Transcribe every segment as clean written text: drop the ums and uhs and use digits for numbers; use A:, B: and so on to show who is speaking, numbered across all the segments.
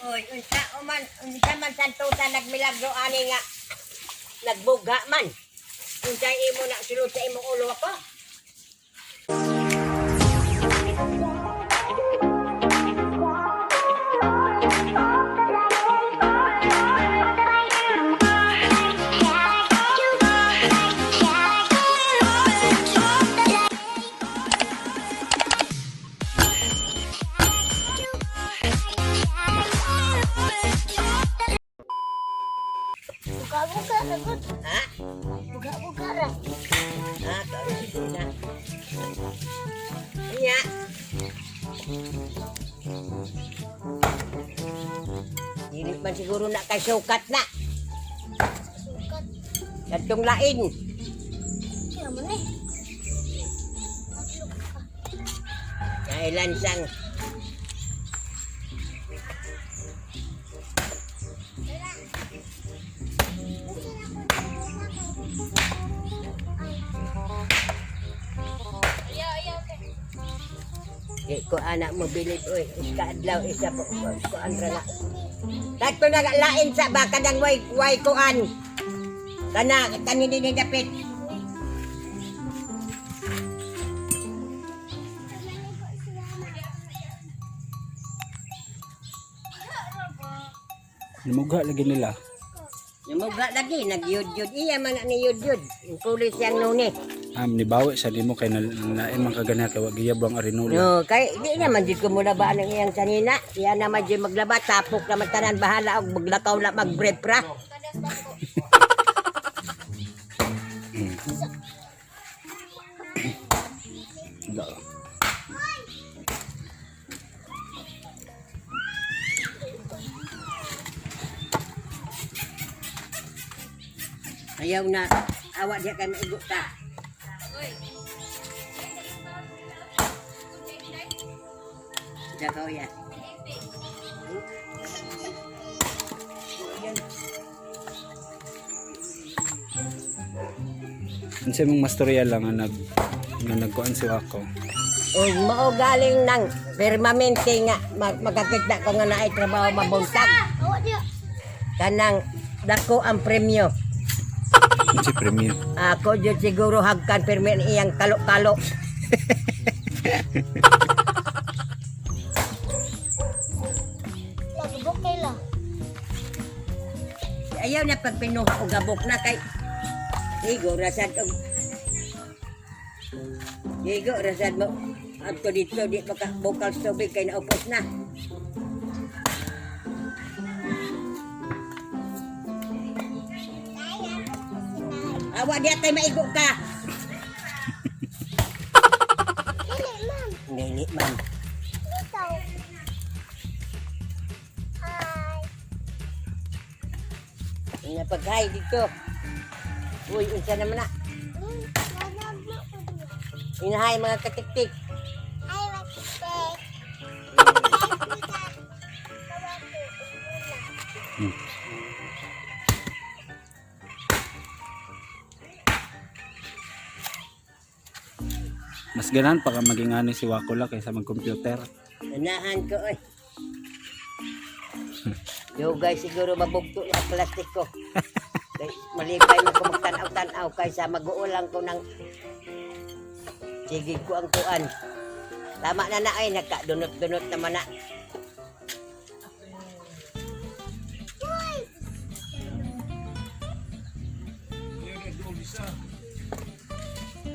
A: Oy, unsa man santuta nagmilagro ani nga nagbuga man. Unsa imo na sulod sa imong ulo ako?
B: Buka-buka ra gud.
A: Ha?
B: Buka-buka ra.
A: Ha, karon na. Nya. Dili man siguro na kay sukat na.
B: Sukat.
A: Kadtong lain.
B: Kaya man eh.
A: Kay lansang. Di ko anak mo bilib oy, iska adlaw isa po kuan ra na. Kadto na lain sa baka nang way kuan. Kana kani ni dapit.
C: Namugha lagi nila.
A: Namugha lagi nagyud-yud iya man na ni yud-yud. Ang kulis siyang nuni.
C: Nibawi sa nimo kay nain man kaganha kay wa giyab ang arinula.
A: No, kay di naman jud ko muna ba ang iyang sanina. Iya naman jud maglaba tapok naman tanan bahala og maglakaw na mag-bread pra.
C: Da.
A: Ayaw na awa diya kay maigo ta. Jakaw ya.
C: Unsa imong mastorya lang nga nagkuan si Wako?
A: Og mao galing nang permanente nga magkakita ko nga naay trabaho mabuntag.
B: Awa diya.
A: Kanang dako ang premyo.
C: Unsa premyo?
A: Ako jud siguro hagkan permi ni iyang kalo-kalo.
B: Lagabok kay la.
A: Ayaw na pagpinuha og gabok na kay Igo rasad og Igo rasad mo adto dito di maka bukal sa tubig kay naupos na. Awa diya kay maigo ka.
B: Dili ma'am.
A: Dili man.
B: Dito. Hi.
A: Nga paghay dito. Uy, unsa naman na?
B: Nanaglo ko diya.
A: Inahay mga katiktik.
B: Hi, Makitek.
C: Mas ganahan pa ka maging ani si Wako la kaysa mag-computer.
A: Nanahan ko oy. Dugay siguro mabugto na ang plastic ko. Kay malipay mo ko magtanaw-tanaw kaysa maguulang ko ng sige ko ang kuan. Tama na na ay nagkadunot-dunot naman na.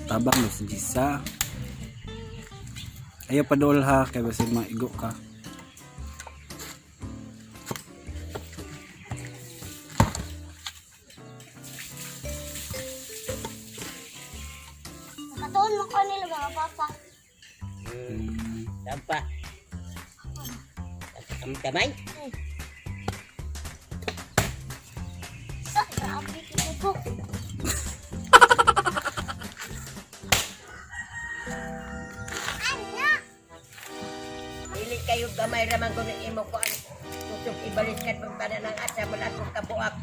C: Tabang no si Gisa. Ayaw pa dool ha kay basin maigo ka.
B: Nakatuon mo ko nila mga papa.
A: Tampa. Ang kamay.
B: Sa, grabe kinubok. Anak!
A: Dili kayo gamay raman ko ng imo kuan. Kusog ibaliskan pag tanan ang asa mo lang kong kabuak.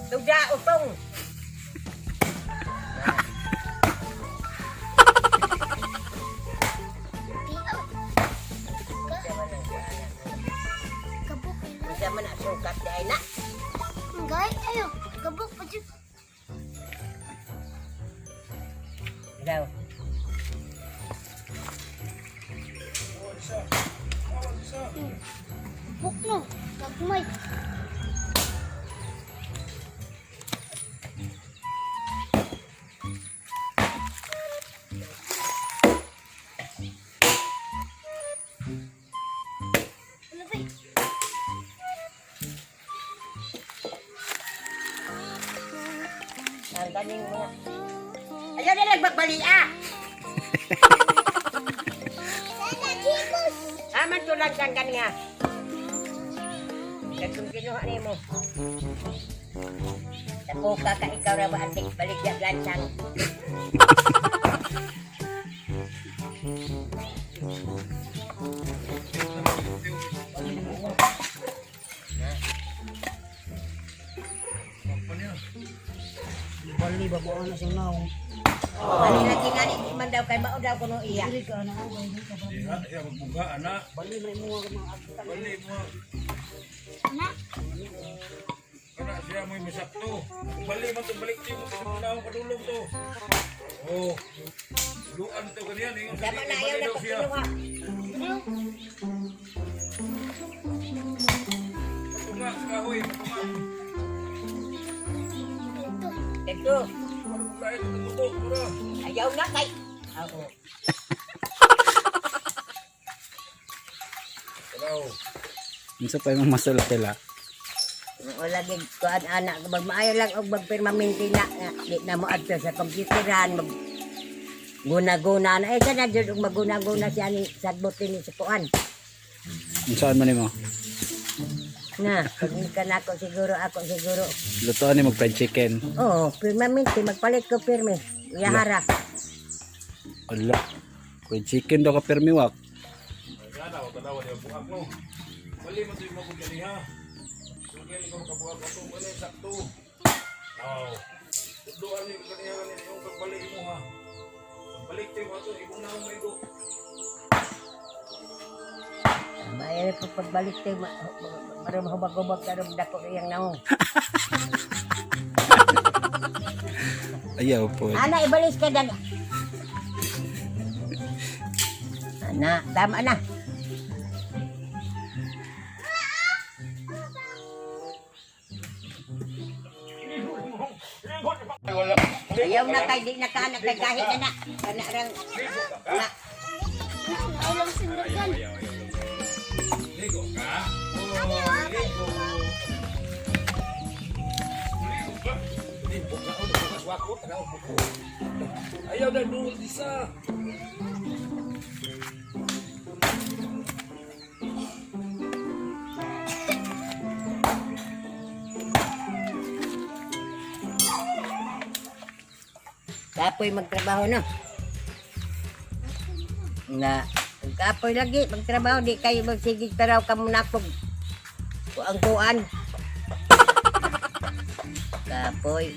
A: Tugda, utong! Daw.
B: Buk no. Gagmay. Ano ba?
A: Ang galing mo. Ayaw na nagbagbali ah.
B: Sana chicos.
A: Aman to lang siyang galing ah. Kung kinuha nimo. Sa ka ka ikaw ra ba antik balik ya lansang.
D: Bali ba buang na siyang naong.
A: Ani lagi ngani di man daw kay mao daw kuno iya.
D: Dili ka na ako kay ka ba.
E: Diha, siya magbuga, anak.
D: Bali may mga mga agta.
E: Bali mo.
B: Ana.
E: Kana siya mo'y masakto. Kung bali man to, balik mo. Kasi na akong kadulong to. Oh. Luan to ganyan. Ingon sa
A: Tama
E: di,
A: na ayaw
E: bali
A: na
E: daw siya.
A: pagkinuha.
E: Patunga sa kahoy, patunga.
B: Ito.
A: Dito.
E: Parang lain ito muto, para.
A: Ayaw na kay. Oo.
E: Hello.
C: Unsa pa imong masula tela?
A: Wala gid kuan anak ko magmaayo lang og magpermanente na nga di na mo adto sa computeran mag guna-guna na eh sana jud og maguna-guna siya ni sagbot ni sa kuan.
C: Unsaan man nimo?
A: Na, pag ka na ako siguro ako siguro.
C: Lutoan nimo fried chicken.
A: Oo, permanente magpalit ko pirmi. Yahara.
C: Ala. Fried chicken daw ka permiwak.
E: Gana, o tanawa niya, buak no. Bali man to yung mabuga niya. Sugay ni ko makabuak ato, wala sakto. Aw. Tudloan ni kaniya ni yung pagbalik mo ha. Pagbalik tayo ato, imong naong maigo.
A: Maayo po pagbalik tayo marum hubag-hubag karon dako iyang naong.
C: Ayaw po.
A: Ana ibalis ka dag. Ana, tama na. Ayaw na kay di na ka na kay kahit na na. Kana rang na.
B: Ay lang sindagan.
E: Ligo ka? Oh, ligo. Ligo ka? Ligo ka? Oh, bukas wako, tanaw buko. Ayaw na duol isa.
A: Kapoy magtrabaho no. Na kapoy lagi magtrabaho di kayo magsigig taraw ka munakog. Kuang kuan. Kapoy.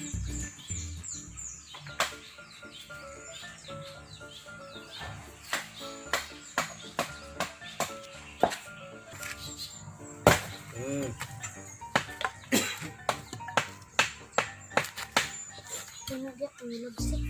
B: Tunog ang lubsik.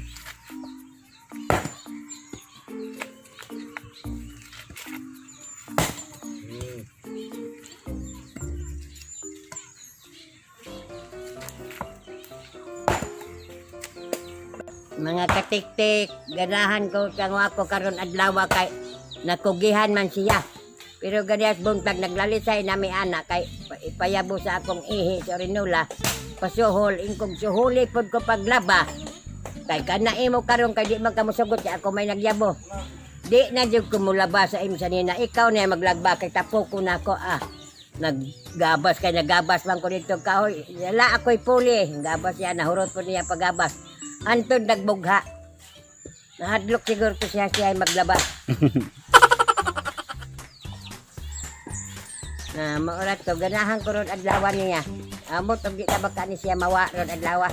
A: Mga katiktik, ganahan ko kang ako karon adlaw kay nakugihan man siya. Pero ganiyas buntag naglalisay nami ana kay ipayabo sa akong ihi sa orinula. Pasuhol ingkog suhuli pod ko paglaba. Kay kana imo karon kay di man ka mosugot kay ako may nagyabo. Di na jud ko mulaba sa imo sa nina. Ikaw na yung maglagba kay tapo ko na ako ah. Naggabas kay nagabas man ko dito kahoy. Wala ako'y puli. Gabas siya nahurot po niya pagabas. Antod nagbugha. Nahadlok siguro ko siya siya ay maglaba. Na maurat to ganahan ko ron adlaw niya. Amot og di na baka ni siya mawa ron adlaw.